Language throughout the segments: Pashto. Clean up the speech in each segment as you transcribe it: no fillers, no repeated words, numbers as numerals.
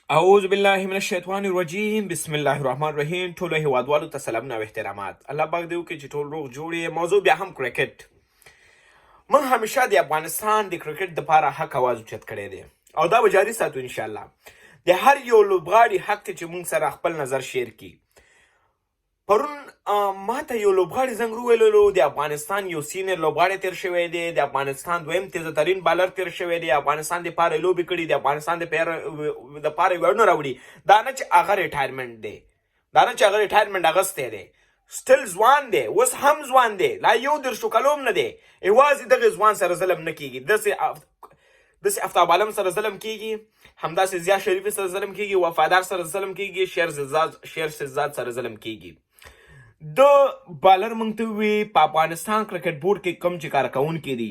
اعوذ بالله من الشیطان الرجیم، بسم الله الرحمن الرحیم. ټولو هیوادوالو ته سلامونه او احترامات. الله پاک دې وکړي چې ټول روغ جوړ یې. موضوع بیا هم کرکټ. موږ همیشه د افغانستان د کرکټ دپاره حق اواز اوچت کړی دی او دا به جاري ساتو انشاءالله. د هر یو لوبغاړي حق دی چې موږ سره خپل نظر شیر کړي. پرون ماته یو لوبغاړي زنګ وویلو، د افغانستان یو سینیر لوبغاړی تیر شوی دی، د افغانستان دویم تیزترین بالر تیر شوی دی، افغانستان د پاره لوبې کړي، د افغانستان د پاره ویاړونه راوړي. دا نه چې هغه ریټایرمنټ دی، دا نه چې هغه ریټایرمنټ اخیستی دی، still ځوان دی، اوس هم ځوان دی، لا 31 کلو هم نه دی. یوازې دغه ځوان سره ظلم نه کیږي، داسې افتاب عالم سره ظلم کیږي، همداسې ضیا شریفي سره ظلم کیږي، وفادار سره ظلم کیږي، شیر شهزاد سره ظلم کیږي. د بالر مونږ ته وی په افغانستان کرکټ بورډ کې کوم چې کارکوونکي دي،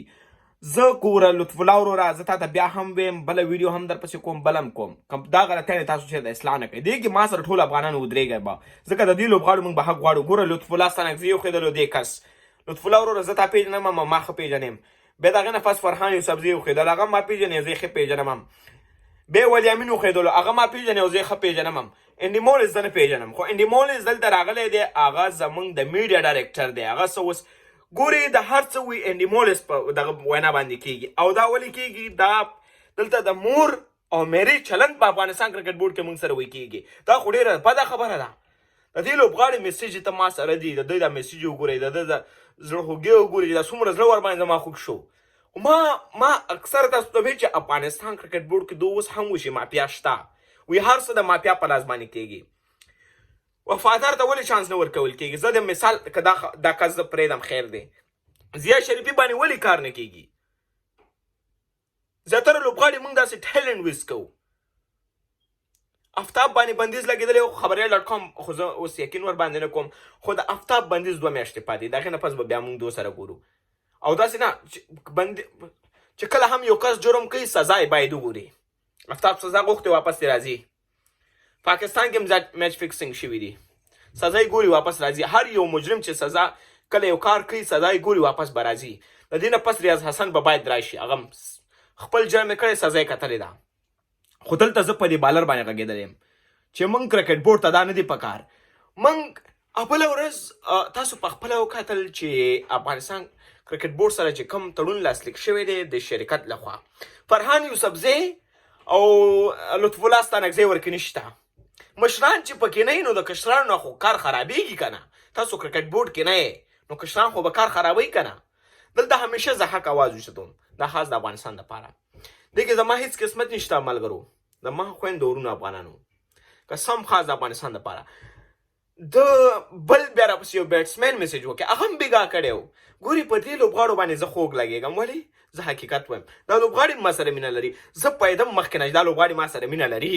زه ګوره لطف الله وروره، زه تاته بیا هم ویم، بله ویډیو هم درپسې کوم، بل هم کوم، کوم دا غلطیانې تاسو چې د اصلاح نه کوي، دې کې ما سره ټول افغانان ودرېږئ به، ځکه د دې لوبغاړو مونږ به حق غواړو. ګوره لطف الله ستانکزی وښودلو دې کس، لطف الله وروره زه تا پېژنم، ما ښه پېژنم. بیا د هغې نه پس فرحان یوسفزی وښودل، هغه ما پېژنې، زه یې ښه پېژنم هم. بیا ولي امین وښودلو، هغه ما پېژنې او زه یې ښه پېژنم هم. انډي مولز زه نه پېژنم، خو انډي مولز دلته راغلی دی، هغه زمونږ د میډیا ډایرکټر دی. هغه څه اوس ګوري د هر څه وي انډي مولز په دغه وینا باندې کیږي. او دا ولې کیږي؟ دا دلته د مور او میرې چلند په افغانستان کرکټ بورډ کې مونږ سره وی کیږي. دا خو ډېره بده خبره ده. د دې لوبغاړي میسج ته ما سره دی، د دوی دا میسج وګورئ، د ده د زړه خوږی وګورئ، دا څومره زړه ورباندې زما خوږ شو. ما اکثر تاسو ته ویل چې افغانستان کرکټ بورډ کې دوه اوس هم وشي مافیا شته وي، هر څه د مافیا په لاس باندې کیږي. وفادار ته ولې چانس نه ورکول کیږي؟ زه د مثال که دا کس زه پرېږدم خیر دی، ضیا شریفي باندې ولې کار نه کیږي؟ زیاتره لوبغاړي موږ داسې ټیلنټ ویس کوو. افتاب باندې بندیز لګېدلی و، خبریال.com، خو زه اوس یقین ور باندې نه کوم، خو د افتاب بندیز 2 میاشتې پاتې، د هغې نه پس به بیا موږ دوه سره ګورو. او داسې نه چې کله هم یو کس جرم کوي سزا یې باید وګوري. افتاب سزا غوښتې، واپس دې راځي. پاکستان کې هم زیات میچ فکسینګ شوي دي، سزا یې ګوري، واپس راځي. هر یو مجرم چې سزا کله یو کار کوي سزا یې ګوري، واپس به راځي. د دې نه پس ریاض حسن به باید راشي، هغه خپل جرم یې کړی، سزا یې کتلې ده. خو دلته زه په دې بالر باندې غږېدلی یم چې موږ کرکټ بورډ ته دا نه دی پکار. موږ بله ورځ تاسو په خپله وکتل چې افغانستان کرکټ بورډ سره چې کوم تړون لاسلیک شوی دی د شرکت لخوا، فرحان یوسفزی او لطف الله ستانکزی ورکې نشته. مشران چې پکې نه نو د کشرانو نه خو کار خرابېږي که نه؟ تاسو کرکټ بورډ کې نه یې نو کشران خو به کار خرابوي که نه؟ دلته همیشه زه حق اواز اوچتوم، دا خاص د افغانستان دپاره. دې کې زما هیڅ قسمت نشته ملګرو، زما خویندو ورونو افغانانو، قسم خاص د افغانستان دپاره. د بل بیا راپسې یو بیټسمن میسج وکړ، هغه هم بېګا کړی و. ګوري په دې لوبغاړو باندې زه خوږ لګېږم، ولې؟ زه حقیقت وایم، دا لوبغاړي ما سره مینه لري، زه پوهېدم مخکې نه چې دا لوبغاړي ما سره مینه لري.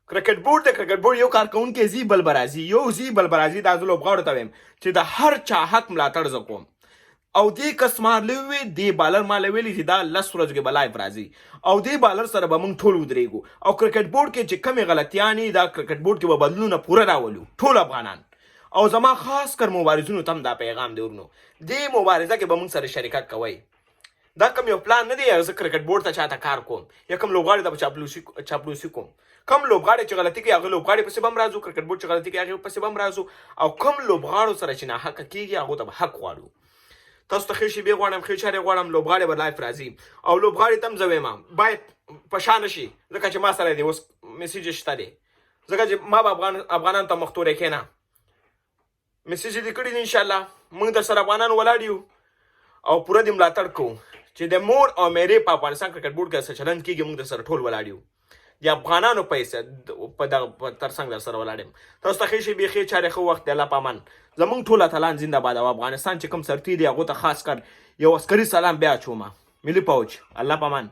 کرکټ بورډ د کرکټ بورډ یو کارکوونکی ځي بل به راځي، یو ځي بل به راځي. دا زه لوبغاړو ته وایم چې د هر چا حق ملاتړ زه کوم. او دې کس ما له وی، دې بالر ما له ویلي چې دا 10 ورځو کې به live راځي او دې بالر سره به موږ ټول ودرېږو. او کرکټ بورډ کې چې کمې غلطیانې، دا کرکټ بورډ کې به بدلونونه پوره راولو ټول افغانان. او زما خاص کر مبارزینو ته هم دا پیغام دی ورونو، دې مبارزه کې به موږ سره شرکت کوئ. دا کوم یو پلان نه دی زه کرکټ بورډ ته چاته کار کوم یا کوم لوبغاړي ته به چاپلوسي کوم. کوم لوبغاړی چې غلطي کوي هغه لوبغاړي پسې به هم راځو، کرکټ بورډ چې غلطي کوي هغې پسې به هم راځو، او کوم لوبغاړو سره چې ناحقه کېږي هغو ته به حق غواړو. تاسو ته ښې شیبې غواړم، ښې چارې غواړم. لوبغاړي به live راځي او لوبغاړي ته هم زه وایم باید په شا نه شي، ځکه چې ما سره دی اوس میسج شته دی، ځکه چې ما به افغانانو ته مخ توری کښېنه. میسج دې کړي دي، انشاءالله موږ در سره افغانان ولاړ یو او پوره دې ملاتړ کوو چې د مور او میرې په افغانستان کرکټ بورډ کې څه چلند کېږي، موږ در سره ټول ولاړ یو. د افغانانو پیسې په دغه تر څنګ در سره ولاړ یم. تاسو ته ښې شیبې، ښې چارې، ښه وخت، د الله په امان. زمونږ ټول اتلان زنده باد. او افغانستان چې کوم سرتېري هغو ته خاص کر یو عسکري سلام بیا اچومه، ملي پوج، الله په امان.